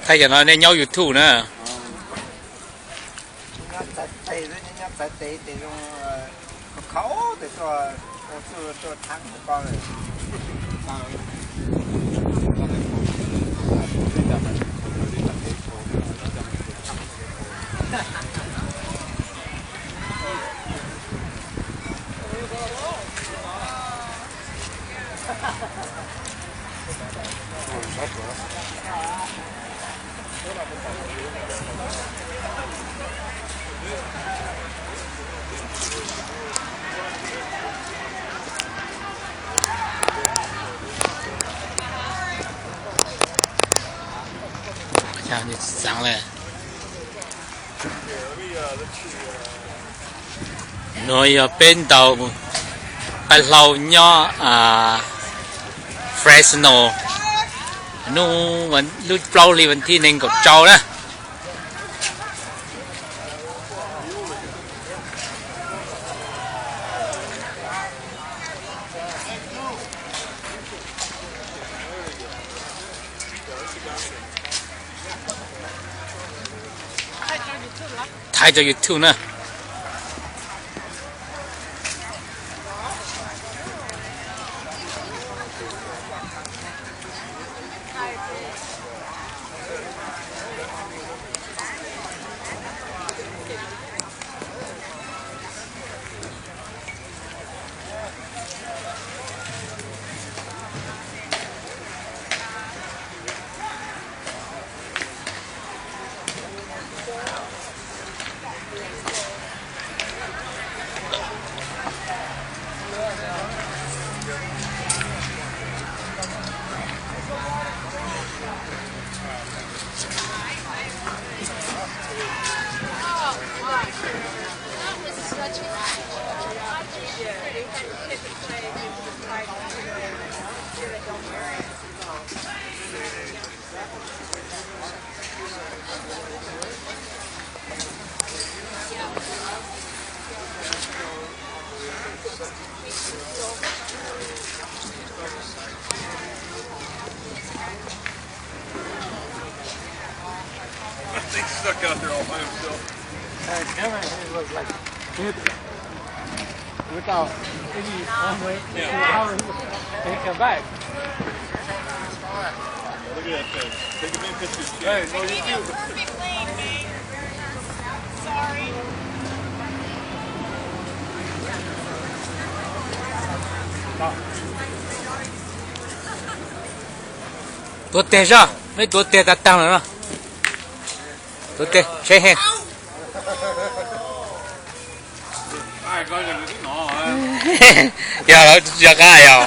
Thaij cov no nej nyob YouTube na. Xaav le. Nuav yog peb ntaus paj hlaub nyob Fresno, nub lub plaub hli vas thib nees nkaum rau na. Thaij rau YouTube na. That thing stuck out there all by himself. And Cameron, he was like, dude, without any one way, yeah, how are you gonna come back? Look at that thing. Take a big picture. Hey, no, you too. Perfect lane, man. Sorry. Tuav teg zoj, meb tuav teg tag tag lawm no. Tuav teg, shake hand. Yog lawv tsis nco qab yog.